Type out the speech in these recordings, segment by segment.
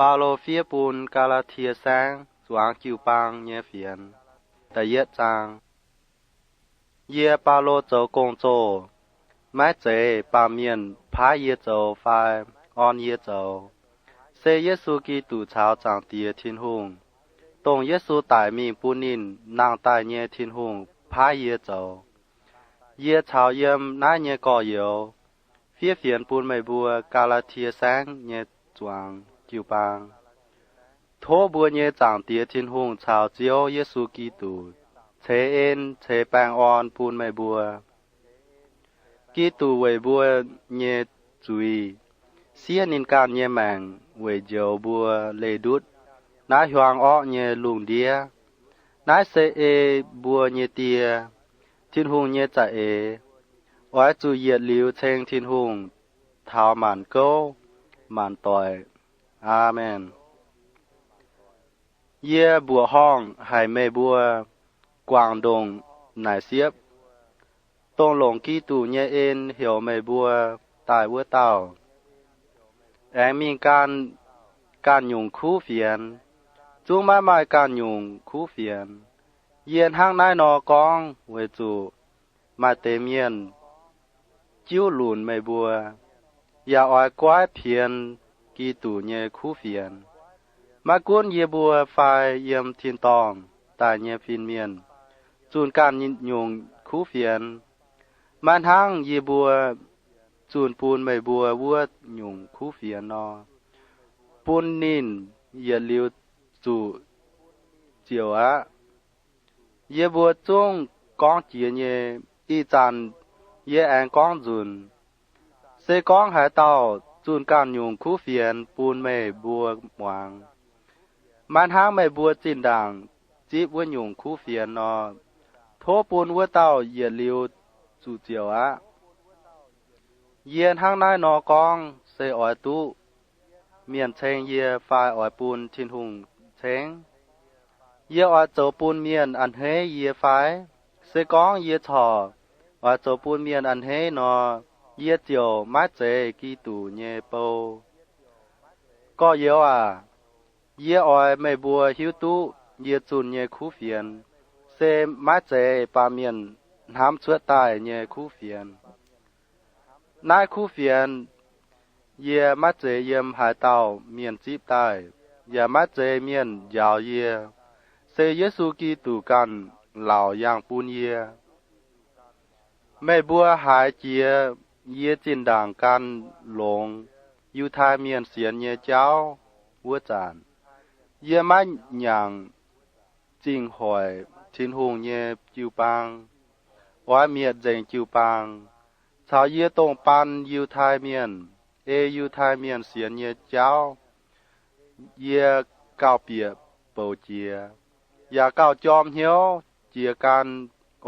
Baulo fiev bun Gaa^laa^tie Saengv zuangx jiu-baang nyei fienx. Da'yietv zaang. Yie, Baulo, zoux gong-zoh, maiv zeiz baamh mienh paaiv yie zoux fai orn yie zoux. Se Yesu Giduc caux Zaangc Diex Tin-Hungh, dongh Yesu daic mingh bun ninh nangh daaih nyei Tin-Hungh paaiv yie zoux. Yie caux yiem naaiv nyei gorx-youz fiev fienx bun meih mbuo Gaa^laa^tie Saengv nyei zuangx jiu-baang. Tov mbuo nyei Zaangc Diex Tin-Hungh caux Ziouv Yesu Giduc ceix en ceix baengh orn bun meih mbuo. Giduc weic mbuo nyei zuiz siev ninh ganh nyei maengc weic njoux mbuo leih ndutv naaiv hiuang orqv nyei lungh ndiev. Naaiv se ei mbuo nyei Die, Tin-Hungh nyei za'eix. Oix zuqc yietc liuz ceng Tin-Hungh taux maanc gouv maanc doic. Aamen. Yie mbuoqc horngh haic meih mbuo guangc ndongc naaic siepv, dongh longc Giduc nyei en heuc meih mbuo daaih wuov dauh. Aengx mingh gan ganh nyungc kuv fienx, zungv maiv maaih ganh nyungc kuv fienx. Yie hnangv naaiv nor gorngv weic zuqc maaih deix mienh jiuv lunc meih mbuo, yaac oix goiv pienx Giduc nyei kuv fienx. Maiv gunv yie mbuo fai yiem tin-dorngh daaih nyei fin-mienh zunh ganh nyungc kuv fienx, maiv hnangv yie mbuo zunh bun meih mbuo wuov nyungc kuv fienx nor, bun ninh yietc liuz zuqc ziouc aqv. Yie mbuo zungv gorngv jiex nyei. Ih zanc yie aengx gorngv nzunc. Se gorngv haaix dauh zunh ganh nyungc kuv fienx bun meih mbuo muangx, maiv hnangv meih mbuo zinh ndaangc zipv wuov nyungc kuv fienx nor, tov bun wuov dauh yietc liuz zuqc ziouc aqv. Yie hnangv naaiv nor gorngv se oix duqv mienh ceng yie fai oix bun Tin-Hungh ceng? Yie oix zoux bun mienh a'hneiv yie fai? Se gorngv yie corc oix zoux bun mienh a'hneiv nor, yie ziouc maiv zeiz Giduc nyei bou. Gorx-youz aac, yie oix meih mbuo hiuv duqv yie zunh nyei kuv fienx se maiv zeiz baamh mienh hnamv cuotv daaih nyei kuv fienx. Naaiv kuv fienx yie maiv zeiz yiem haaix dauh mienh zipv daaih, yaac maiv zeiz mienh njaaux yie. Se Yesu Giduc ganh laauc yangh bun yie. Meih mbuo haiz jiex yie zinh ndaangc gan longx Yiutai Mienh sienx nyei jauv wuov zanc, yie maiv nyanc zingh hoic Tin-Hungh nyei jiu-baang, oix mietc nzengc jiu-baang, caux yie dongh baan Yiutai Mienh, ei Yiutai Mienh sienx nyei jauv. Yie gauh bieqc bouc jiex, yaac gauh jorm hnyouv jiex gan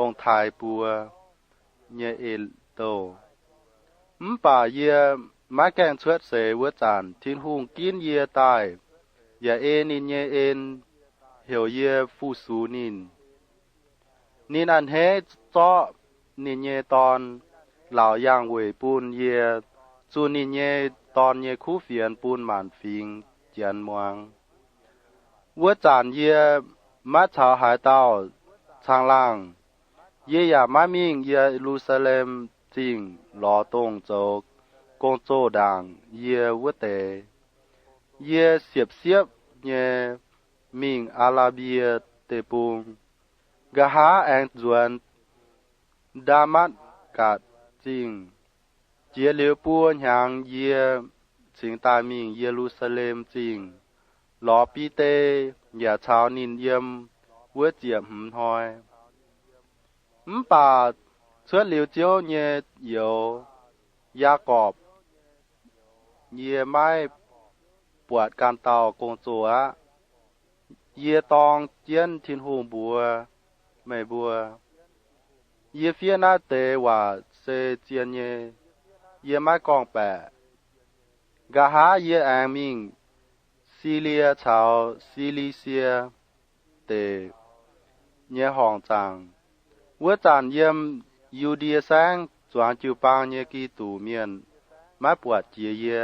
ong-taaix buoz nyei eix-douh. Mv baac yie maiv gaengh cuotv seix wuov zanc, Tin-Hungh ginv yie daaih, yaac ei ninh nyei en heuc yie fu-sux ninh. Ninh a'hneiv zorqv ninh nyei Dorn, laauc yangh weic bun yie zunh ninh nyei Dorn nyei kuv fienx bun maanc fingx Janx muangx. Wuov zanc yie maiv caux haaix dauh caangh laangh. Yie yaac maiv mingh Ye^lu^saa^lem Zingh lorz dongh zoux gong-zoh ndaangc yie wuov deix. Yie siepv-siepv nyei mingh Aa^laa^mbie Deic-Bung, nqa'haav aengx nzuonx Ndaa^matv^gatc Zingh. Jiex liuz buo hnyangx yie cingx daaih mingh Ye^lu^saa^lem Zingh lorz Bide yaac caux ninh yiem wuov ziepc hmz hnoi. Mv baac cuotv liuz Ziouv nyei youz, Yaagorpc, yie maiv buatc ganh dauh gong-zoh aqv. Yie dorng jienv Tin-Hungh mbuox meih mbuo, yie fiev naaiv deix waac se zien nyei, yie maiv gorngv-baeqc. Nqa'haav yie aengx mingh Silie caux Si^li^sie Deic nyei horngc zaangc. Wuov zanc yiem Yu^ndie Saengv zuangx jiu-baang nyei Giduc Mienh maiv buatc jiex yie.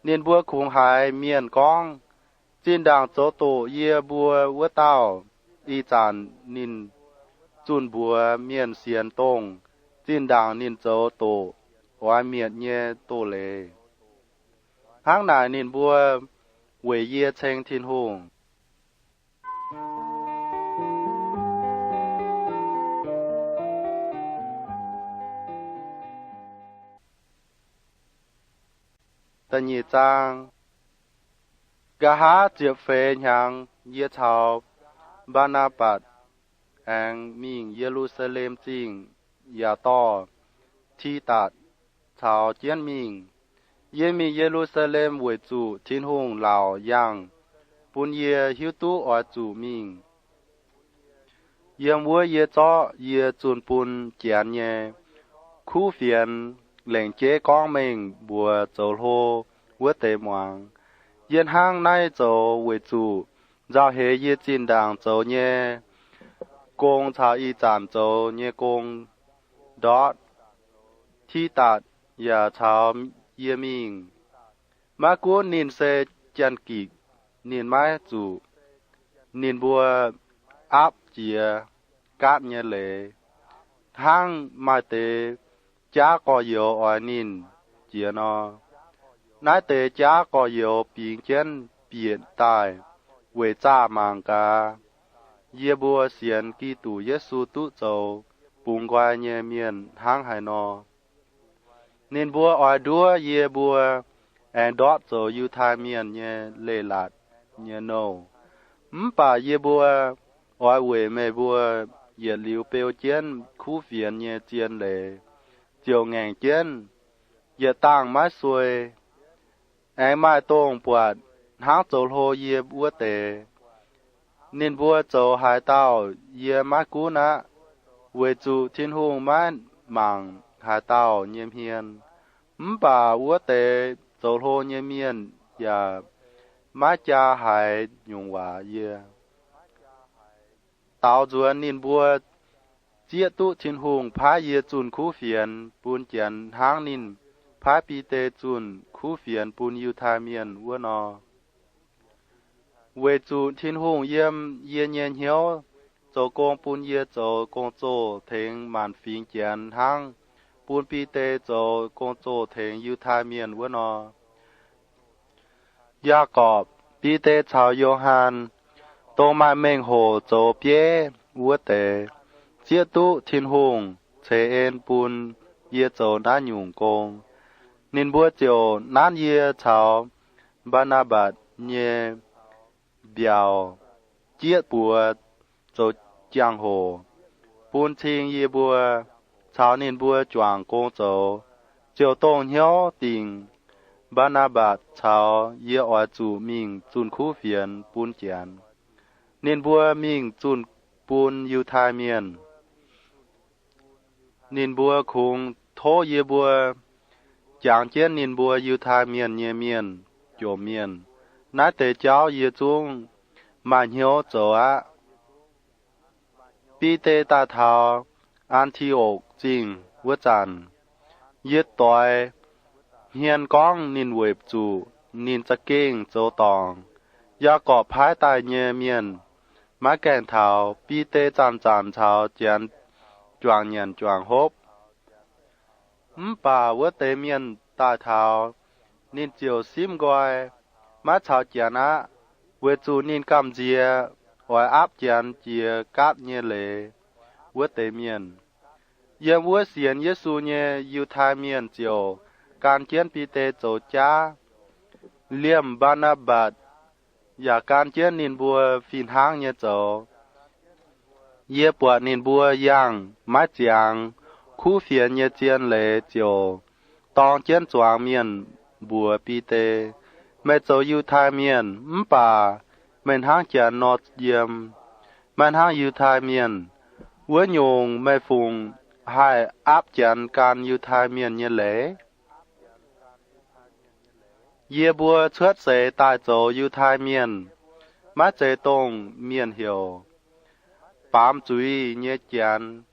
Ninh mbuo kungx haiz mienh gorngv, Zinh ndaangc zoux doqc yie mbuo wuov dauh. Ih zanc ninh zunh mbuox mienh sienx dongh zinh ndaangc ninh zoux doqc oix mietc nyei doz-leiz. Hnangv naaic ninh mbuo weic yie ceng Tin-Hungh. Nqa'haav ziepc feix hnyangx, yie caux Mbaa^naa^mbatc aengx mingh Ye^lu^saa^lem Zingh yaac dorh Tidatc caux jienv mingh. Yie mingh Ye^lu^saa^lem weic zuqc Tin-Hungh laauc yangh bun yie hiuv duqv oix zuqc mingh. Yiem wuov yie zorqv yie zunh bun Janx nyei kuv fienx lengc jeiv gorngv mengh mbuox zoux hlo wuov deix muangx. Yie hnangv naaiv zoux weic zuqc nzauh heix yie zinh ndaangc zoux nyei gong caux ih zanc zoux nyei gong ndortv. Tidatc yaac caux yie mingh. Maiv gunv ninh se Janx-Gikc, ninh maiv zuqc. Ninh mbuo aapv jiex gaatv nyei leiz, hnangv maaih deix jaav gorx-youz oix ninh jiex nor. Naaiv deix jaav gorx-youz bingx jienv bieqc daaih weic zaah mangc gaax yie mbuo sienx Giduc Yesu duqv zoux bungx nqoi nyei mienh hnangv haaix nor. Ninh mbuo oix nduov yie mbuo aengx ndortv zoux Yiutai Mienh nyei leiz-latc nyei nouh. Mv baac yie mbuo oix weic meih mbuo yietc liuz beu jienv kuv fienx nyei zien leiz ziouc ngaengc jienv, yietc dangh maiv suei. Aengx maaih dongh buatc hnangv zoux hlo yie wuov deix. Ninh mbuo zoux haaix dauh yie maiv gunv aqv, weic zuqc Tin-Hungh maiv mangc haaix dauh nyei hmien. Mv baac wuov deix zoux hlo nyei mienh yaac maiv jaa haaix nyungc waac yie. Daaux nzuonx ninh mbuo zieqv duqv Tin-Hungh paaiv yie zunh kuv fienx bun Janx hnangv ninh paaiv Bide zunh kuv fienx bun Yiutai Mienh wuov nor. Weic zuqc Tin-Hungh yiem yie nyei hnyouv zoux gong bun yie zoux gong-zoh tengx maanc fingx Janx hnangv bun Bide zoux gong-zoh tengx Yiutai Mienh wuov nor. Yaagorpc, Bide caux Yo^han, dongh maaih mengh hoc zoux bieiv wuov deix, zieqv duqv Tin-Hungh ceix en bun yie zoux naaiv nyungc gong. Ninh mbuo ziouc nanv yie caux Mbaa^naa^mbatc nyei mbiauz jieqv buoz zoux jangx-hoc bun cing yie mbuo caux ninh mbuo juangc gong zoux, ziouc dongh hnyouv dingc Mbaa^naa^mbatc caux yie oix zuqc mingh zunh kuv fienx bun Janx, ninh mbuo mingh zunh bun Yiutai Mienh. Ninh mbuo kungx tov yie mbuo jangx jienv ninh mbuo Yiutai Mienh nyei mienh jomc mienh. Naaiv deix jauv yie zungv maaih hnyouv zoux aqv. Bide daaih taux An^ti^okc Zingh wuov zanc, yie doix hmien gorngv ninh weic zuqc ninh za'gengh zoux dorngc. Yaagorpc paaiv daaih nyei mienh maiv gaengh taux. Bide zanc-zanc caux Janx juangc nyanc juangc hopv. Mv baac wuov deix mienh daaih taux, ninh ziouc simv nqoi, maiv caux Janx aqv, weic zuqc ninh gamh nziex oix aapv Janx jiex gaatv nyei leiz wuov deix mienh. Yiem wuov sienx Yesu nyei Yiutai Mienh ziouc gan jienv Bide zoux jaav. Liemh Mbaa^naa^mbatc yaac gan jienv ninh mbuo fih hnangv nyei zoux. Yie buatc ninh mbuo yangh maiv ziangx kuv fienx nyei zien leiz ziouc dorng jienv zuangx mienh mbuox Bide, Meih zoux Yiutai Mienh, mv baac meih hnangv Janx nor yiem, maiv hnangv Yiutai Mienh. Wuov nyungc meih fungc haih aapv Janx gan Yiutai Mienh nyei leiz? Yie mbuo cuotv seix daaih zoux Yiutai Mienh, maiv zeiz dongh mienh heuc baamz zuiz nyei Janx.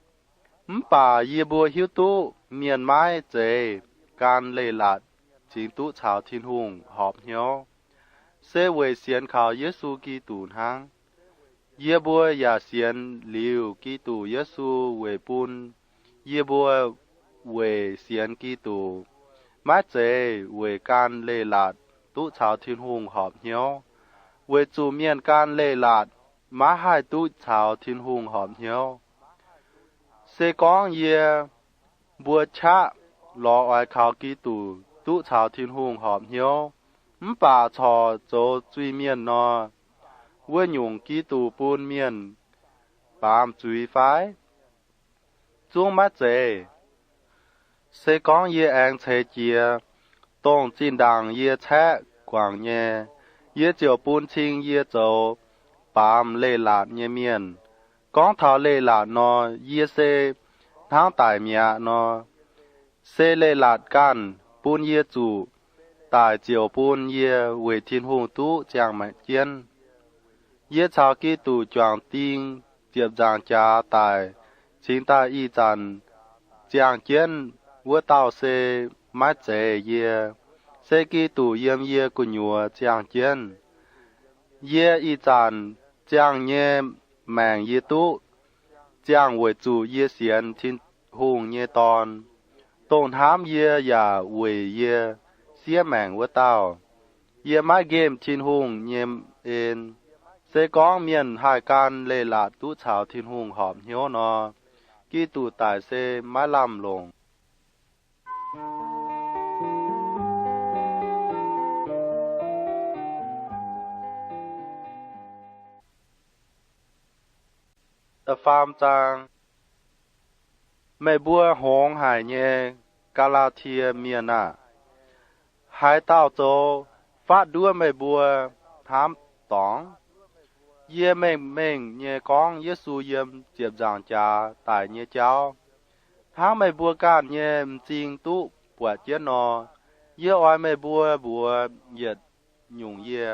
Mv baac yie mbuo hiuv duqv mienh maiv zeiz gan leiz-latc cingx duqv caux Tin-Hungh horpc hnyouv, se weic sienx kaux Yesu Giduc hnangv. Yie mbuo yaac sienx liuz Giduc Yesu weic bun yie mbuo weic sienx Giduc, maiv zeiz weic gan leiz-latc duqv caux Tin-Hungh horpc hnyouv, weic zuqc mienh gan leiz-latc maiv haih duqv caux Tin-Hungh horpc hnyouv. Se gorngv yie mbuo qaqv lorz oix kaux Giduc duqv caux Tin-Hungh horpc hnyouv mv baac corc zoux zuiz-mienh nor, wuov nyungc Giduc bun mienh baamz zuiz fai? Zungv maiv zeiz. Se gorngv yie aengx ceix jiez, dongh zinh ndaangc yie caeqv guangc nyei, yie ziouc bun cing yie zoux baamz leiz-latc nyei mienh. Gorngv taux leiz-latc nor, yie se hnangv daic mi'aqv nor. Se leiz-latc ganh bun yie zuqc daic ziouc bun yie weic Tin-Hungh duqv ziangh jienv. Yie caux Giduc juangc ding ziepc nzaangc jaax daic cingx daaih ih zanc ziangh jienv wuov dauh se maiv zeiz yie, se Giduc yiem yie gu'nyuoz ziangh jienv. Yie ih zanc ziangh nyei maengc yie duqv ziangh weic zuqc yie sienx Tin-Hungh nyei Dorn, dongh hnamv yie yaac weic yie siev maengc wuov dauh. Yie maiv nqemh Tin-Hungh nyei en. Se gorngv mienh haih gan leiz-latc duqv caux Tin-Hungh horpc hnyouv nor, Giduc daic se maiv lamh longc. Da'faam zaang. Meih mbuo hngongx haic nyei Gaa^laa^tie Mienh aah! Haaix dauh zoux fatv nduov meih mbuo hnamv dorngc? Yie mengh mengh nyei gorngv Yesu yiem ziepc nzaangc jaax daic nyei jauv, hnangv meih mbuo ganh nyei m'zing duqv buatc jienv nor. Yie oix meih mbuo mbuox yietc nyungc yie.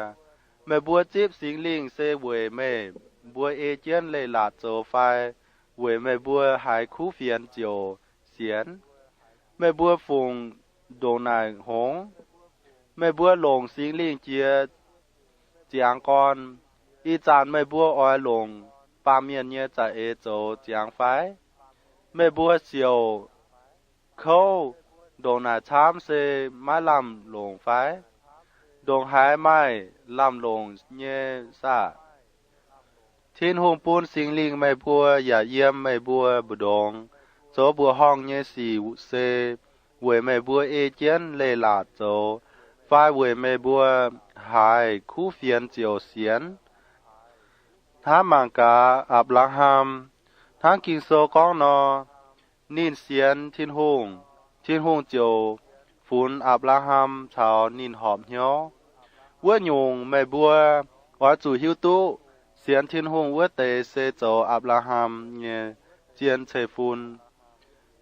Meih mbuo zipv Singx Lingh se weic meih mbuo ei jienv leiz-latc zoux fai weic meih mbuo haiz kuv fienx ziouc sienx? Meih mbuo fungc ndongc naaic hngongx? Meih mbuo longc Singx Lingh jiex ziangx gorn, ih zanc meih mbuo oix longc baamh mienh nyei za'eix zoux ziangx fai? Meih mbuo siouc kouv ndongc naaic camv se maiv lamh longc fai? Ndongc haaix maaih lamh longc nyei saah? Tin-Hungh bun Singx Lingh meih mbuo yaac yiem meih mbuo mbu'ndongx. Zoux mbuoqc horngh nyei sic se weic meih mbuo ei jienv leiz-latc zoux fai weic meih mbuo haiz kuv fienx ziouc sienx? Hnamv mangc gaax Apc^laa^ham. Hnangv Ging-Sou gorngv nor, Ninh sienx Tin-Hungh, Tin-Hungh ziouc funx Apc^laa^ham caux ninh horpc hnyouv. Wuov nyungc, meih mbuo oix zuqc hiuv duqv sienx Tin-Hungh wuov deix se zoux Apc^laa^ham nyei zien ceix-fun.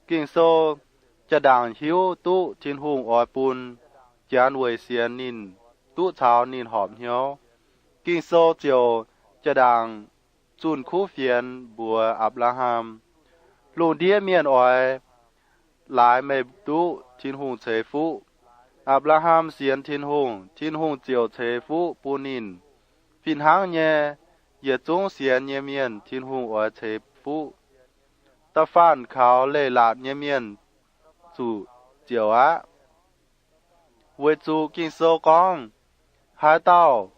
Ging-Sou jaa-ndaangc hiuv duqv Tin-Hungh oix bun Janx weic sienx ninh duqv caux ninh horpc hnyouv. Ging-Sou ziouc jaa-ndaangc zunh kuv fienx mbuox Apc^laa^ham. Lungh ndiev mienh oix laaix meih duqv Tin-Hungh ceix fuqv. Apc^laa^ham sienx Tin-Hungh, Tin-Hungh ziouc ceix fuqv bun ninh. Fih hnangv nyei, yietc zungv sienx nyei mienh Tin-Hungh oix ceix fuqv. Da'faanh kaux leiz-latc nyei mienh zuqc ziouc aqv. Weic zuqc Ging-Sou gorngv, Haaix dauh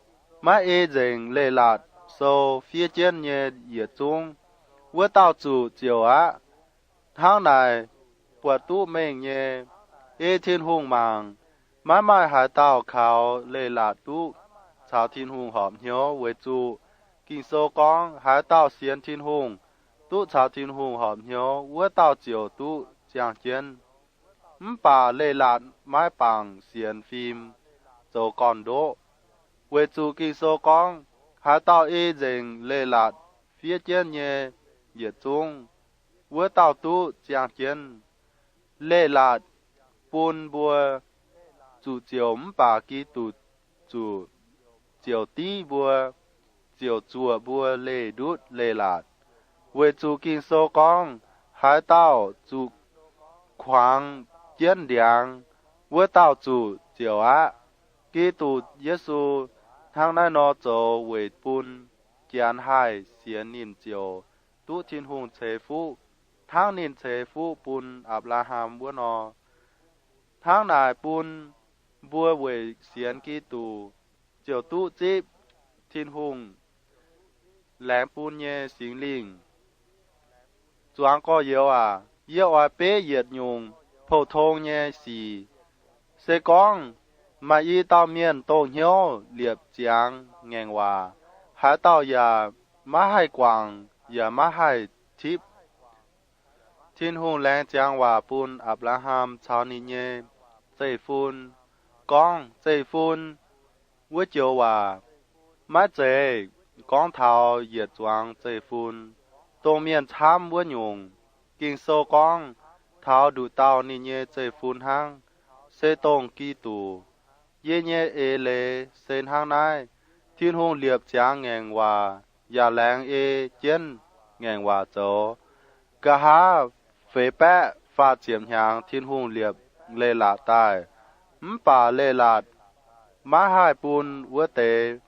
maiv ei nzengc leiz-latc sou fiev jienv nyei yietc zungv, wuov dauh zuqc ziouc aqv. Hnangv naaic buatc duqv mengh nyei. Ei Tin-Hungh mangc, maiv maaih haaix dauh kaux leiz-latc duqv caux Tin-Hungh horpc hnyouv, weic zuqc Ging-Sou gorngv, Haaix dauh sienx Tin-Hungh, duqv caux Tin-Hungh horpc hnyouv, wuov dauh ziouc duqv ziangh jienv. Mv baac leiz-latc maiv bangc sienx fim zoux gorn-ndoqv. Weic zuqc Ging-Sou gorngv, Haaix dauh ei nzengc leiz-latc fiev jienv nyei yietc zungv, wuov dauh duqv ziangh jienv. Leiz-latc bun mbuo zuqc ziouc, mv baac Giduc zuqc ziouc div mbuo, ziouc zuoqc mbuo leih ndutv leiz-latc. Weic zuqc Ging-Sou gorngv, Haaix dauh zuqc kuangx jienv ndiangx, wuov dauh zuqc ziouc aqv. Giduc Yesu hnangv naaiv nor zoux weic bun Janx haih sienx ninh ziouc duqv Tin-Hungh ceix fuqv, hnangv ninh ceix fuqv bun Apc^laa^ham wuov nor. Hnangv naaic bun mbuo weic sienx Giduc ziouc duqv zipv Tin-Hungh laengz bun nyei Singx Lingh. Zuangx gorx-youz aac, yie oix beiv yietc nyungc pou-tong nyei sic. Se gorngv maaih i dauh mienh dongh hnyouv liepc ziangx ngaengc waac, haaix dauh yaac maiv haih guangc yaac maiv haih tipv. Tin-Hungh laengz ziangx waac bun Apc^laa^ham caux ninh nyei zeiv-fun, gorngv, Zeiv-fun, wuov joux waac maiv zeiz gorngv taux yietc zuangx zeiv-fun, dongh mienh camv wuov nyungc. Ging-Sou gorngv taux nduqc dauh ninh nyei zeiv-fun hnangv, se dongh Giduc. Yie nyei eix leiz se hnangv naaiv. Tin-Hungh liepc ziangx ngaengc waac yaac laengz ei jienv ngaengc waac zoux. Nqa'haav feix baeqv faah ziepc hnyangx Tin-Hungh liepc leiz-latc daaih, mv baac leiz-latc maiv haih bun wuov deix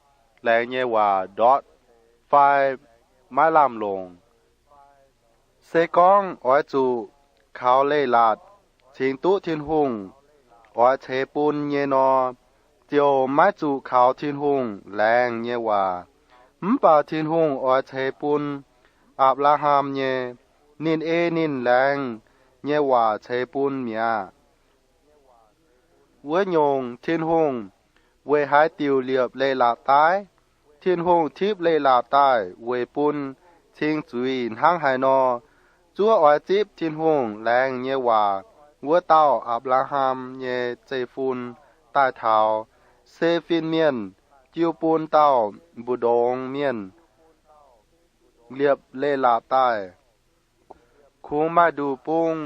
laengz nyei waac ndortv fai maiv lamh longc. Se gorngv oix zuqc kaux leiz-latc cingx duqv Tin-Hungh oix ceix bun nyei nor, ziouc maiv zuqc kaux Tin-Hungh laengz nyei waac. Mv baac Tin-Hungh oix ceix bun Apc^laa^ham nyei, ninh ei ninh laengz nyei waac ceix bun mi'aqv. Wuov nyungc, Tin-Hungh weic haaix diuc liepc leiz-latc daaih? Tin-Hungh tipv leiz-latc daaih weic bun cing zuiz hnangv haaix nor, zuov oix zipv Tin-Hungh laengz nyei waac wuov dauh Apc^laa^ham nyei zeiv-fun daaih taux, se fin-mienh jiu bun dauh mbu'ndongx mienh liepc leiz-latc daaih. Kungx maaih nduqc bung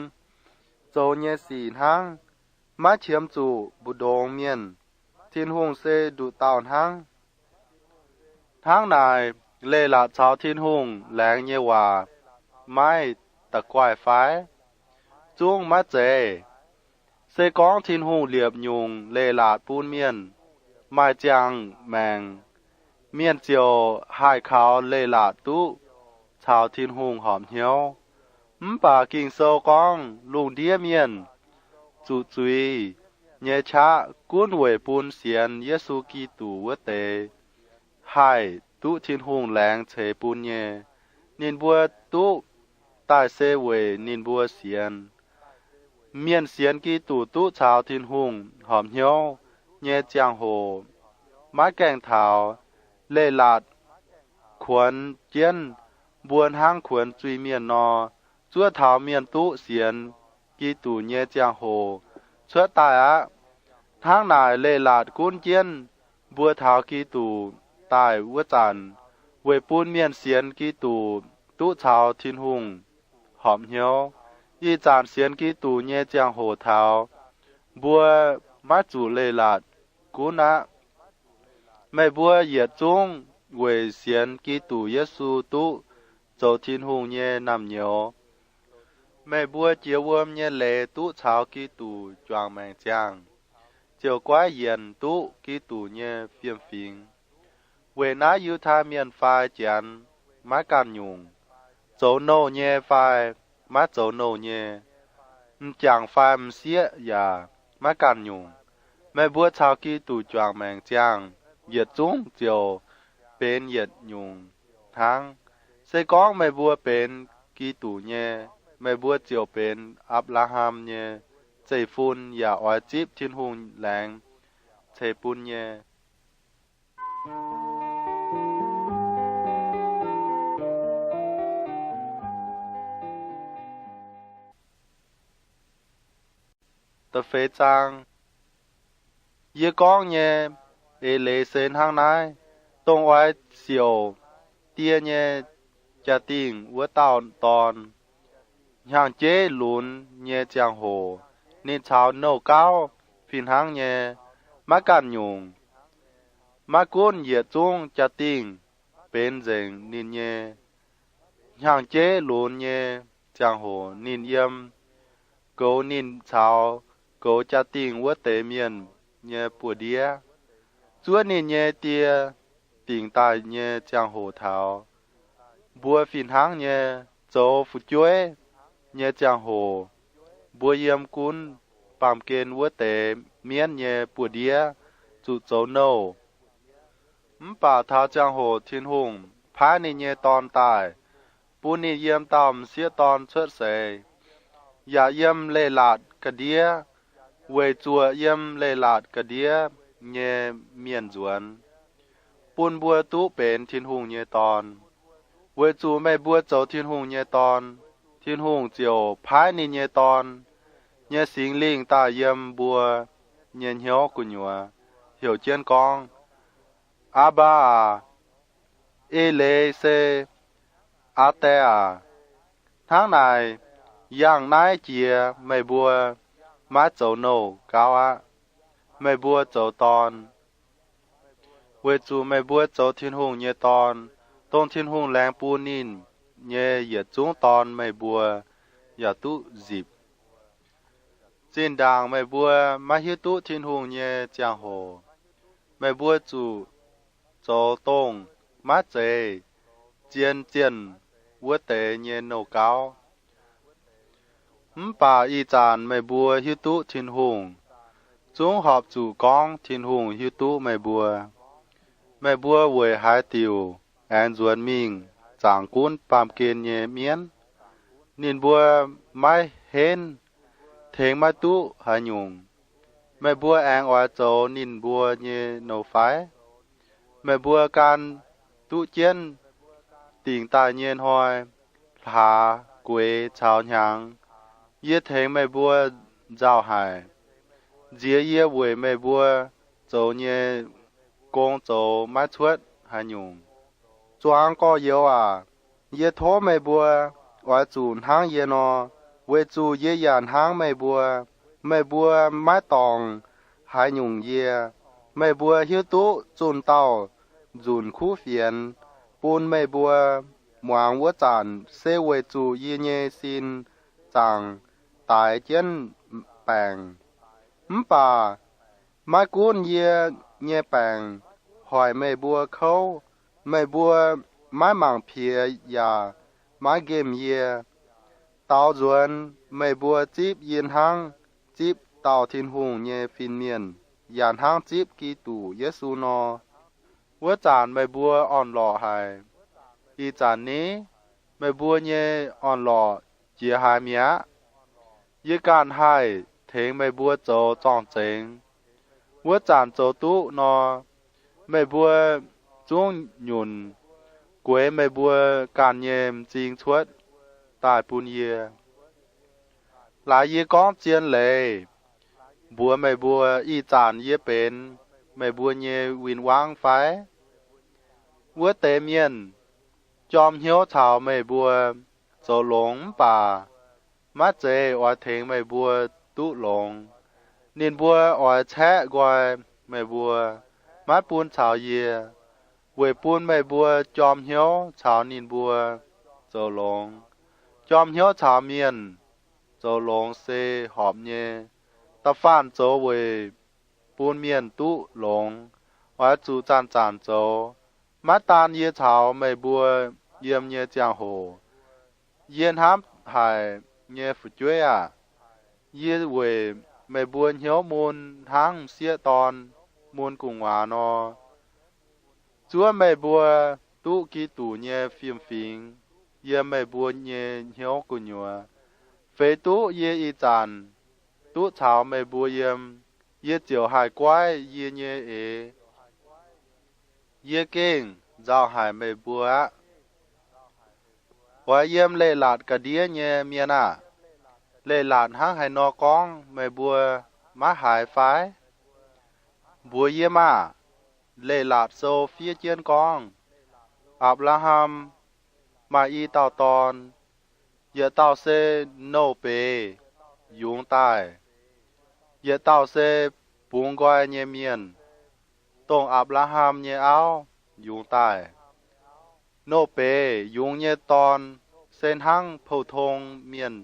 zoux nyei sic hnangv, maiv qiemx zuqc mbu'ndongx mienh. Tin-Hungh se nduqc dauh hnangv. Hnangv naaic, leiz-latc caux Tin-Hungh laengz nyei waac maiv da'guaih fai? Zungv maiv zeiz. Se gorngv Tin-Hungh liepc nyungc leiz-latc bun mienh, maaih ziangh maengc mienh ziouc haih kaux leiz-latc duqv caux Tin-Hungh horpc hnyouv. Mv baac Ging-Sou gorngv lungh ndiev mienh zuqc zuiz nyei qaqv gunv weic bun sienx Yesu Giduc wuov deix haih duqv Tin-Hungh laengz ceix bun nyei. Ninh mbuo duqv daaih se weic ninh mbuo sienx. Mienh sienx Giduc duqv caux Tin-Hungh horpc hnyouv nyei ziangh hoc maiv gaengh taux. Leiz-latc kuonx jienv mbuo hnangv kuonx zuiz-mienh nor, zuov taux mienh duqv sienx Giduc nyei ziangh hoc cuotv daaih aqv. Hnangv naaic, leiz-latc gunv jienv mbuo taux Giduc daaih wuov zanc, weic bun mienh sienx Giduc duqv caux Tin-Hungh horpc hnyouv. Ih zanc sienx Giduc nyei ziangh hoc taux, mbuo maiv zuqc leiz-latc gunv aqv. Meih mbuo yietc zungv weic sienx Giduc Yesu duqv zoux Tin-Hungh nyei naamh nyouz. Meih mbuo jiex wuom nyei leiz duqv caux Giduc juangc maengc ziangh, ziouc goiv yienc duqv Giduc nyei fiem-fingx. Weic naaiv Yiutai Mienh fai Janx maiv ganh nyungc, zoux nouh nyei fai maiv zoux nouh nyei, m'jangc fai m'sieqv yaac maiv ganh nyungc, meih mbuo caux Giduc juangc maengc ziangh, yietc zungv ziouc benx yietc nyungc hnangv. Se gorngv meih mbuo benx Giduc nyei, meih mbuo ziouc benx Apc^laa^ham nyei zeiv-fun yaac oix zipv Tin-Hungh laengz ceix bun nyei. Da'feix zaang. Yie gorngv nyei eix leiz se hnangv naaiv. Dongh oix siouc die nyei jaa-dingh wuov dauh dorn, hnyangx-jeiv lunx nyei ziangh hoc, ninh caux nouh gauv fih hnangv nyei, maiv ganh nyungc. Maiv gunv yietc zungv jaa-dingh benx nzengc ninh nyei, hnyangx-jeiv lunx nyei ziangh hoc ninh yiem goux ninh caux goux jaa-dingh wuov deix mienh nyei buoz-ndiev, zuov ninh nyei die dingc daaih nyei ziangh hoc taux. Mbuo fih hnangv nyei zoux fu'jueiv nyei ziangh hoc, mbuo yiem gunv baamh gen wuov deix mienv nyei buoz-ndiev zuqc zoux nouh. Mv baac taux ziangh hoc Tin-Hungh paaiv ninh nyei Dorn daaih, bun ninh yiem dauh m'sieqv dorn cuotv seix, yaac yiem leiz-latc ga'ndiev, weic zuoqc yiem leiz-latc ga'ndiev nyei mienh nzuonx, bun mbuo duqv benx Tin-Hungh nyei dorn. Weic zuqc meih mbuo zoux Tin-Hungh nyei dorn, Tin-Hungh ziouc paaiv ninh nyei Dorn nyei Singx Lingh daaih yiem mbuo nyei hnyouv gu'nyuoz, heuc jienv gorngv, Aa^mbaa aah! Eix leiz se, Aa Die aah! Hnangv naaic, yangh naaiv jiex meih mbuo maiv zoux nouh gauv aqv. Meih mbuo zoux dorn, weic zuqc meih mbuo zoux Tin-Hungh nyei dorn. Dongh Tin-Hungh laengz bun ninh nyei yietc zungv dorn meih mbuo yaac duqv nzipc. Zinh ndaangc meih mbuo maiv hiuv duqv Tin-Hungh nyei ziangh hoc, meih mbuo zuqc zoux dongh maiv zeiz zien zienh wuov deix nyei nouh gauv. Mv baac ih zanc meih mbuo hiuv duqv Tin-Hungh, zungv horpc zuqc gorngv Tin-Hungh hiuv duqv meih mbuo. Meih mbuo weic haaix diuc aengx nzuonx mingh zaangc gunv baamh gen nyei mienv? Ninh mbuo maiv henv, tengx maiv duqv haaix nyungc. Meih mbuo aengx oix zoux ninh mbuo nyei nouh fai? Meih mbuo gan duqv jienv dingc daaih nyei hnoi, hlaax, gueix caux hnyangx, yie tengx meih mbuo nzauh haic. Nziex yie weic meih mbuo zoux nyei gong zoux maiv cuotv haaix nyungc. Zuangx gorx-youz aac, yie tov meih mbuo oix zuqc hnangv yie nor, weic zuqc yie yaac hnangv meih mbuo. Meih mbuo maiv dorngc haaix nyungc yie. Meih mbuo hiuv duqv zunh dauh nzunc kuv fienx bun meih mbuo muangx wuov zanc se weic zuqc yie nyei sin zaangc daix jienv baengc. Mv baac maiv gunv yie nyei baengc hoic meih mbuo kouv, meih mbuo maiv mangc piex yaac maiv nqemh yie. Daaux nzuonx meih mbuo zipv yie hnangv zipv dauh Tin-Hungh nyei fin-mienh, yaac hnangv zipv Giduc Yesu nor, wuov zanc meih mbuo orn-lorqc haic. Ih zanc ni, meih mbuo nyei orn-lorqc jiex haaix mi'aqv? Yie ganh haih tengx meih mbuo zoux zorng-zengx. Wuov zanc zoux duqv nor, meih mbuo zungv nyunc gueix meih mbuo ganh nyei m'zing cuotv daaih bun yie. Laaix yie gorngv zien leiz mbuox meih mbuo ih zanc yie benx meih mbuo nyei win-wangv fai? Wuov deix mienh jorm hnyouv caux meih mbuo zoux longx mv baac maiv zeiz oix tengx meih mbuo duqv longx. Ninh mbuo oix caeqv nqoi meih mbuo, maiv bun caux yie, weic bun meih mbuo jorm hnyouv caux ninh mbuo zoux longx. Jorm hnyouv caux mienh zoux longx se horpc nyei. Da'faanh zoux weic bun mienh duqv longx, oix zuqc zanc-zanc zoux. Maiv daan yie caux meih mbuo yiem nyei ziangh hoc, yie hnamv haic nyei fu'jueiv aah! Yie weic meih mbuo hnyouv mun hnangv m'sieqv dorn mun gu'nguaaz nor, zuov meih mbuo duqv Giduc nyei fiem-fingx yiem meih mbuo nyei hnyouv gu'nyuoz. Feix duqv yie ih zanc duqv caux meih mbuo yiem, yie ziouc haih guaiv yie nyei eix. Yie gengh nzauh haic meih mbuo aqv. Oix yiem leiz-latc ga'ndiev nyei mienh aah! Leiz-latc hnangv haaix nor gorngv meih mbuo maiv haiz fai? Mbuox yie maah! Leiz-Latc Sou fiev jienv gorngv, Apc^laa^ham maaih i dauh dorn. Yietc dauh se nouh beiz yungz daaih. Yietc dauh se bungx nqoi nyei mienh, dongh Apc^laa^ham nyei auv yungz daaih. Nouh beiz yungz nyei dorn se hnangv pou-tong mienh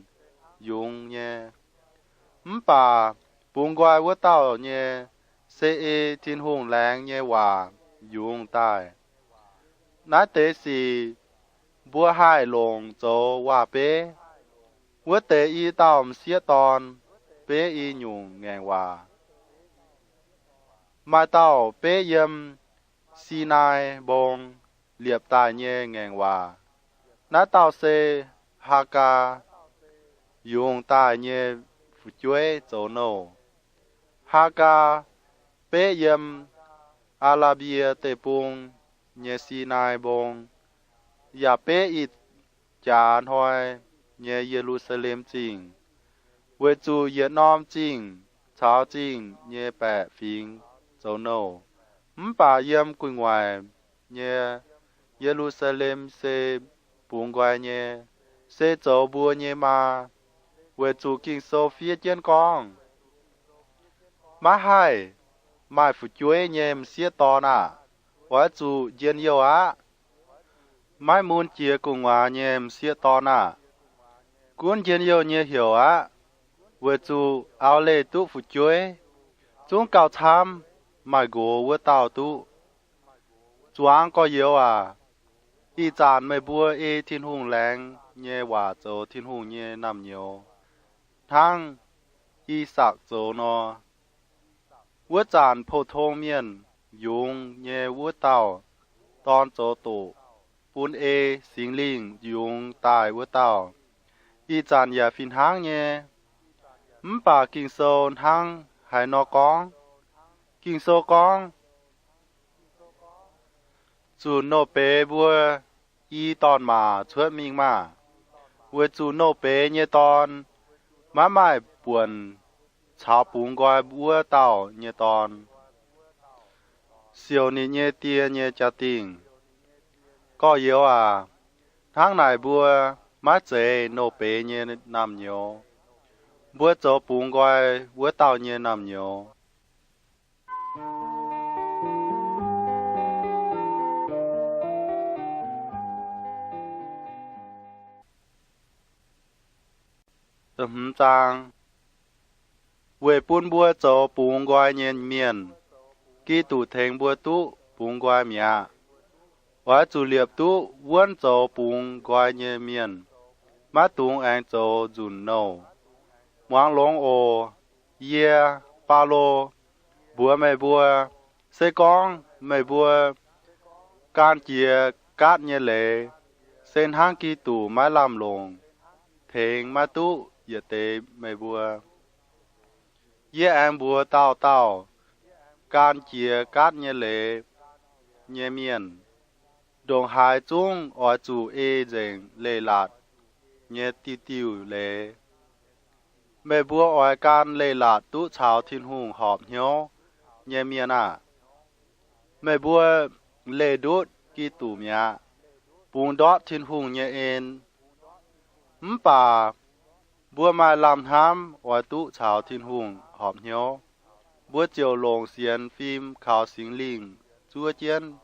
yungz nyei. Mv baac Bungx nqoi wuov dauh nyei, se ei Tin-Hungh laengz nyei waac yungz daaih. Naaiv deix sic mbuo haih longc zoux waac-beiv. Wuov deix i dauh m'sieqv dorn beiv i nyungc ngaengc waac. Maaih dauh beiv yiem Sinaai Mbong liepc daaih nyei ngaengc waac. Naaiv dauh se Haagaa yungz daaih nyei fu'jueiv zoux nouh. Haagaa beiv yiem Aa^laa^mbie Deic-Bung nyei Sinaai Mbong, yaac beiv ih jaax hnoi nyei Ye^lu^saa^lem Zingh, weic zuqc yietc norm zingh caux zingh nyei baeqc fingx zoux nouh. Mv baac yiem gu'nguaaic nyei Ye^lu^saa^lem se bungx nqoi nyei, se zoux mbuo nyei maa, weic zuqc Ging-Sou fiev jienv gorngv, Maiv haih maaih fu'jueiv nyei m'sieqv dorn aah! Oix zuqc njien-youh aqv. Maiv mun jiex gu'nguaaz nyei m'sieqv dorn aah! Gunv njien-youh nyei heuc aqv, weic zuqc auv-leih duqv fu'jueiv, zungv gauh camv maaih nqox wuov dauh duqv. Zuangx gorx-youz aac, ih zanc meih mbuo ei Tin-Hungh laengz nyei waac zoux Tin-Hungh nyei naamh nyouz, hnangv I^sakc zoux nor. Wuov zanc pou-tong mienh yungz nyei wuov dauh dorn zoux doqc bun ei Singx Lingh yungz daaih wuov dauh. Ih zanc yaac fih hnangv nyei. Mv baac Ging-Sou hnangv haaix nor gorngv? Ging-Sou gorngv, Zuqc nouh beiz mbuo i dorn-maac cuotv mingh maah! Weic zuqc nouh beiz nyei dorn maiv maaih buonc caux bungx nqoi wuov dauh nyei dorn siouc ninh nyei die nyei jaa-dingh. Gorx-youz aac, hnangv naaic mbuo maiv zeiz nouh beiz nyei naamh nyouz. Mbuo zoux bungx nqoi wuov dauh nyei naamh nyouz. Weic bun mbuo zoux bungx nqoi nyei mienh, Giduc tengx mbuo duqv bungx nqoi mi'aqv. Oix zuqc liepc duqv wuonv zoux bungx nqoi nyei mienh, maiv dungx aengx zoux nzunc nouh. Muangx longx oc. Yie, Baulo, mbuox meih mbuo, se gorngv meih mbuo gan jiex gaatv nyei leiz, se hnangv Giduc maiv lamh longc, tengx maiv duqv yietc deix meih mbuo. Yie aengx mbuox dauh dauh gan jiex gaatv nyei leiz nyei mienh, ndongc haaix zungv oix zuqc ei nzengc leiz-latc nyei diuh diuh leiz. Meih mbuo oix gan leiz-latc duqv caux Tin-Hungh horpc hnyouv nyei mienh aah! Meih mbuo leih ndutv Giduc mi'aqv, bungx ndortv Tin-Hungh nyei en. Mv baac mbuo maaih lamh hnamv oix duqv caux Tin-Hungh horpc hnyouv, mbuo ziouc longc sienx fim kaux Singx Lingh zuov jienv.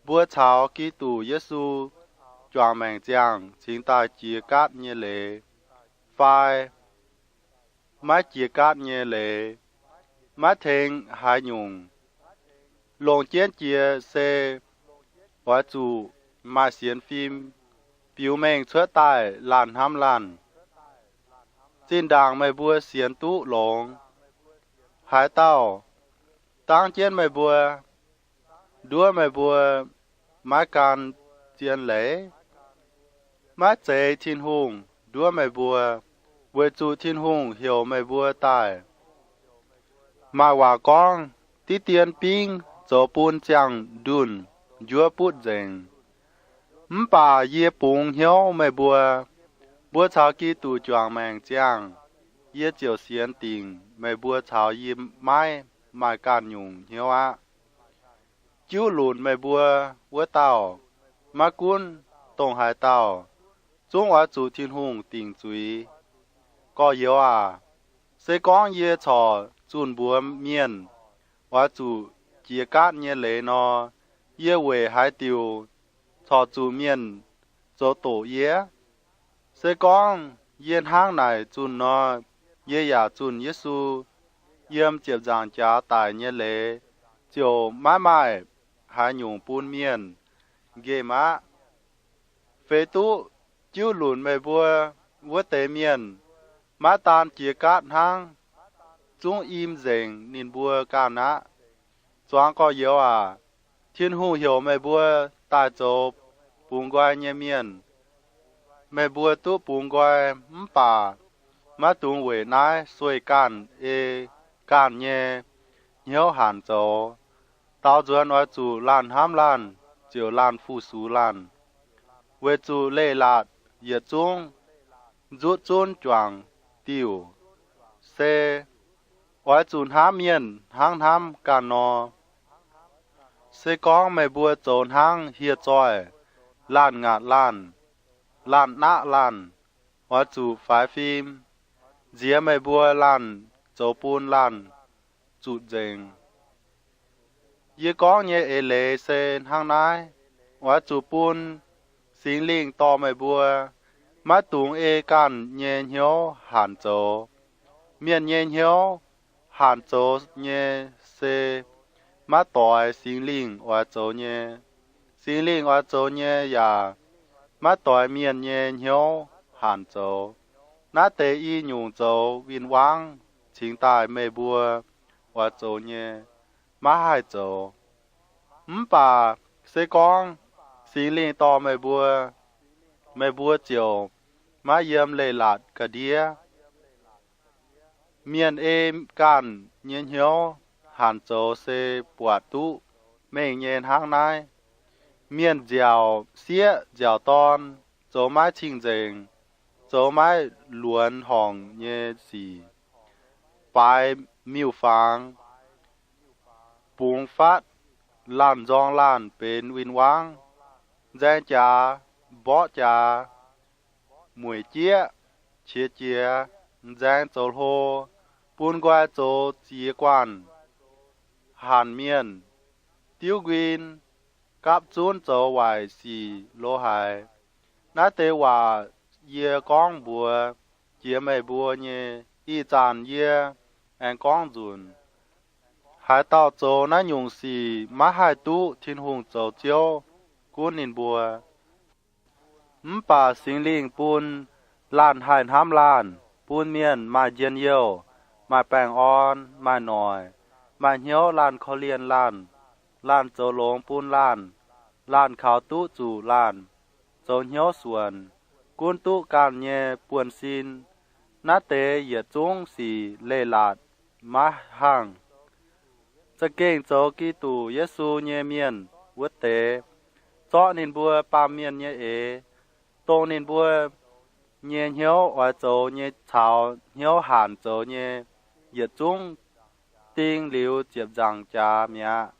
Mbuo caux Giduc Yesu juangc maengc ziangh cingx daaih jiex gaatv nyei leiz fai maiv jiex gaatv nyei leiz, maiv tengx haaix nyungc. Longc jienv jiex se oix zuqc maaih sienx fim biux mengh cuotv daaih laanh hnamv laanh. Zinh ndaangc meih mbuo sienx duqv longx, haaix dauh dangv jienv meih mbuo, nduov meih mbuo maiv gan zien leiz? Maiv zeiz Tin-Hungh nduov meih mbuo, weic zuqc Tin-Hungh heuc meih mbuo daaih. Maaih waac gorngv, Diqv dien bingv zoux bun ziangh ndunh njuov butv nzengc. Mv baac yie bungx hnyouv meih mbuo, mbuo caux Giduc juangc maengc ziangh, yie ziouc sienx dingc meih mbuo caux yie maiv maaih ganh nyungc hnyouv aqv. Jiuv lunc meih mbuo wuov dauh, maiv gunv dongh haaix dauh, zungv oix zuqc Tin-Hungh dingc zuiz. Gorx-youz aac, se gorngv yie corc zunh mbuox mienh oix zuqc jiex gaatv nyei leiz nor, yie weic haaix diuc corc zuqc mienh zoux doqc yie? Se gorngv yie hnangv naaic zunh nor, yie yaac zunh Yesu. yiem ziepc nzaangc jaax daic nyei leiz ziouc maiv maaih haaix nyungc bun mienh nqemh aqv. Feix duqv jiuv lunc meih mbuo wuov deix mienh, maiv daan jiex gaatv hnangv, zungv im nzengc ninh mbuo ganh aqv. Zuangx gorx-youz aac, Tin-Hungh heuc meih mbuo daaih zoux bungx nqoi nyei mienh. Meih mbuo duqv bungx nqoi mv baac maiv dungx weic naaiv sueih ganh ei ganh nyei hnyouv hanc zoux. Daaux nzuonx oix zuqc laanh hnamv laanh, ziouc laanh fu-sux laanh, weic zuqc leiz-latc yietc zungv nzutv zunv juangc diuc. Se oix zuqc hnamv mienh hnangv hnamv ganh nor. Se gorngv meih mbuo zoux hnangv hieh zoih, laanh ngaatc laanh, laanh naqv laanh, oix zuqc faix fim, nziex meih mbuo laanh zoux bun laanh zuqc nzengc. Yie gorngv nyei eix leiz se hnangv naaiv. Oix zuqc bun Singx Lingh dorh meih mbuo. Maiv dungx ei ganh nyei hnyouv hanc zoux. Mienh nyei hnyouv hanc zoux nyei se maiv doix Singx Lingh oix zoux nyei. Singx Lingh oix zoux nyei yaac maiv doix mienh nyei hnyouv hanc zoux. Naaiv deix i nyungc zoux win-wangv cingx daaih meih mbuo oix zoux nyei maiv haih zoux. Mv baac se gorngv Singx Lingh dorh meih mbuo, meih mbuo ziouc maiv yiem leiz-latc ga'ndiev. Mienh ei ganh nyei hnyouv hanc zoux se buatc duqv mengh nyei hnangv naaiv. Mienh nziaauc sieqv nziaauc dorn, zoux maiv cing-nzengc, zoux maiv luonx horngc nyei sic, baaix miuc-fangx, bungx fatv, laanh nzorng laanh benx win-wangv, nzaeng jaax, mborqv jaax, mueic jieqv, qiex jiez, nzaeng zoux hlo, bun nqoi zoux ziex guanh, hanc mienh, diuv nquin, gapv zunv zoux waaic sic lo haic. Naaiv deix waac yie gorngv mbuox jiex meih mbuo nyei. Ih zanc yie aengx gorngv nzunc, haaix dauh zoux naaiv nyungc sic maiv haih duqv Tin-Hungh zoux Ziouv gunv ninh mbuo. Mv baac Singx Lingh bun laanh haih hnamv laanh, bun mienh maaih njien-youh, maaih baengh orn, maaih noic, maaih hnyouv laanh korv-lienh laanh, laanh zoux longx bun laanh, laanh kaux duqv zuqc laanh, zoux hnyouv suonc, gunv duqv ganh nyei buonv-sin. Naaiv deix yietc zungv sic leiz-latc maiv hangh. Za'gengh zoux Giduc Yesu nyei mienh wuov deix, zorqv ninh mbuo baamh mienh nyei eix, dongh ninh mbuo nyei hnyouv oix zoux nyei caux hnyouv hanc zoux nyei, yietc zungv ding liuz ziepc nzaangc jaax mi'aqv.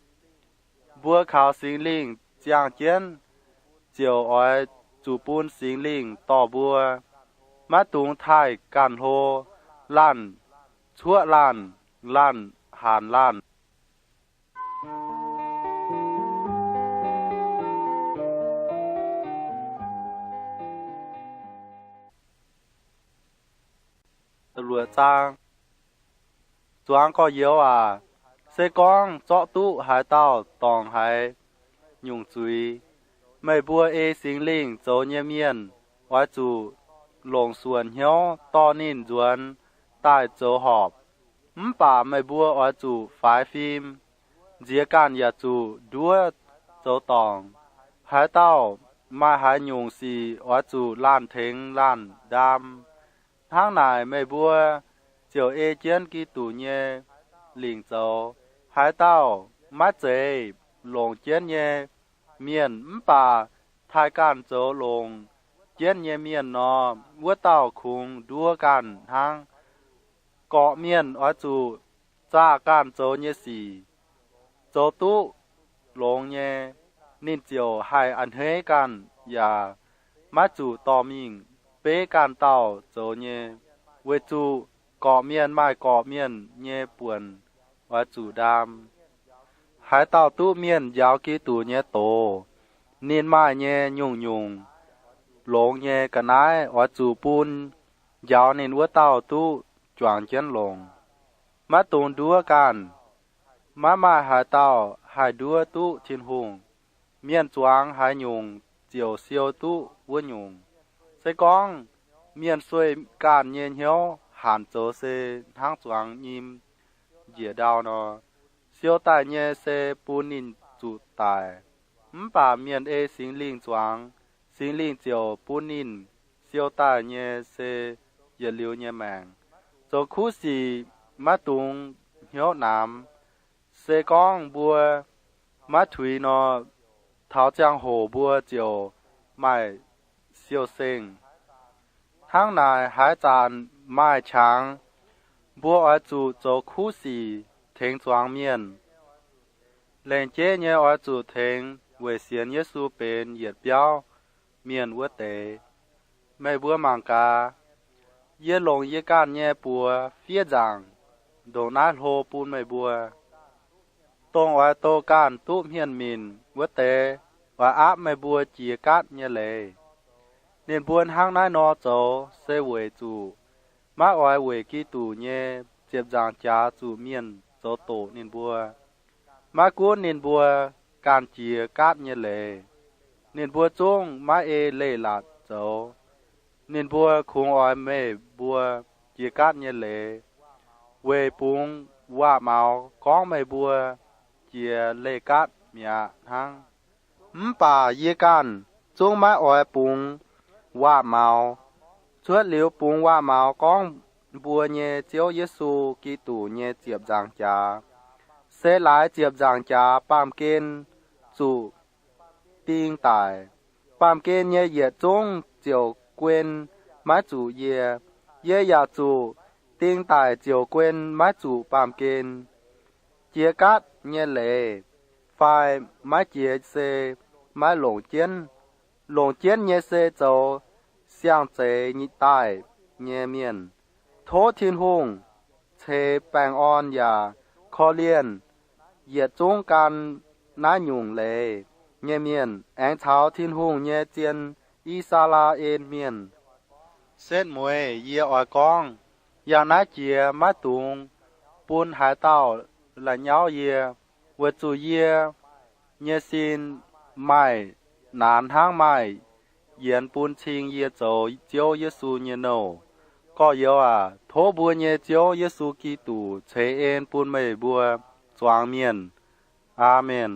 Mbuo kaux Singx Lingh ziangh jienv, ziouc oix zuqc bun Singx Lingh dorh mbuo. Maiv dungx taaih ganh hlo, laanh cuoqv laanh, laanh hanc laanh. Zuangx gorx-youz aac, se gorngv zorqv duqv haaix dauh dorngc haaix nyungc zuiz, meih mbuo ei Singx Lingh zoux nyei mienh oix zuqc longc suonc hnyouv dorh ninh nzuonx daaih zoux horpc. Mv baac meih mbuo oix zuqc faix fim, nziex ganh yaac zuqc nduov zoux dorngc. Haaix dauh maaih haaix nyungc sic oix zuqc laanh tengx laanh ndaam. Hnangv naaic meih mbuo ziouc ei jienv Giduc nyei lingc zoux. Haaix dauh maiv zeiz longc jienv nyei mienh mv baac taaih ganh zoux longc jienv nyei mienh nor, wuov dauh kungx nduov ganh hnangv. Gorqv-mienh oix zuqc zaah ganh zoux nyei sic. Zoux duqv longx nyei, ninh ziouc haih a'hneiv ganh yaac maiv zuqc dorh mingh beiv ganh dauh zoux nyei, weic zuqc gorqv-mienh maaih gorqv-mienh nyei buonc oix zuqc ndaam. Haaix dauh duqv mienh njaaux Giduc nyei doz, ninh maaih nyei nyungc-nyungc longx nyei ga'naaiv oix zuqc bun njaaux ninh wuov dauh duqv juangc jienv longc. Maiv dungx nduov ganh. Maiv maaih haaix dauh haih nduov duqv Tin-Hungh. Mienh zuangx haaix nyungc ziouc siou duqv wuov nyungc. Se gorngv mienh sueih ganh nyei hnyouv hanc zoux se hnangv zuangx nyim njiec ndau nor, siou daaih nyei se bun ninh zuqc daic. Mv baac mienh ei Singx Lingh zuangx, Singx Lingh ziouc bun ninh siou daaih nyei se yietc liuz nyei maengc. Zoux kuv sic maiv dungx hnyouv namx. Se gorngv mbuo maiv tuix nor, taux ziangh hoc mbuo ziouc maaih siou-seng. Hnangv naaic, haaix zanc maaih qangx, mbuo oix zuqc zoux kuv sic tengx zuangx mienh. Laengz jeiv nyei oix zuqc tengx weic sienx Yesu benx yietc biauv mienh wuov deix. Meih mbuo mangc gaax, yie longc yie ganh nyei buoz fiev nzaangc ndongc naaiv hlo bun meih mbuo. Dongh oix doh ganh duqv hmien minc wuov deix oix aapv meih mbuo jiex gaatv nyei leiz. Ninh mbuo hnangv naaiv nor zoux se weic zuqc maiv oix weic Giduc nyei ziepc nzaangc jaax zuqc mienh zoux doqc ninh mbuo. Maiv gunv ninh mbuo ganh jiex gaatv nyei leiz, ninh mbuo zungv maiv ei leiz-latc zoux. Ninh mbuo kungx oix meih mbuo jiex gaatv nyei leiz, weic bungx waac-maux gorngv meih mbuo jiex leih gaatv mi'aqv hnangv. Mv baac yie ganh zungv maiv oix bungx waac-maux. Cuotv liuz bungx waac-maux gorngv mbuo nyei Ziouv Yesu Giduc nyei ziepc nzaangc jaax, se laaix ziepc nzaangc jaax baamh gen zuqc ding daic. Baamh gen nyei yietc zungv ziouc guen maiv zuqc yie. Yie yaac zuqc ding daic ziouc guen maiv zuqc baamh gen. Jiex gaatv nyei leiz fai maiv jiex se maiv longc jienv. Longc jienv nyei se zoux siang-zeix daic nyei mienh. Tov Tin-Hungh ceix baengh orn yaac korv-lienh yietc zungv gan naaiv nyungc leiz nyei mienh, aengx caux Tin-Hungh nyei zien I^saa^laa^en Mienh. Setv mueiz yie oix gorngv, yangh naaiv jiex maiv dungx bun haaix dauh la'nyauv yie, weic zuqc yie nyei sin maaih naanx hnangv maaih yienx bun cing yie zoux Ziouv Yesu nyei nouh. Gorx-youz aac, tov mbuo nyei Ziouv Yesu Giduc ceix en bun meih mbuo zuangx mienh. Aamen.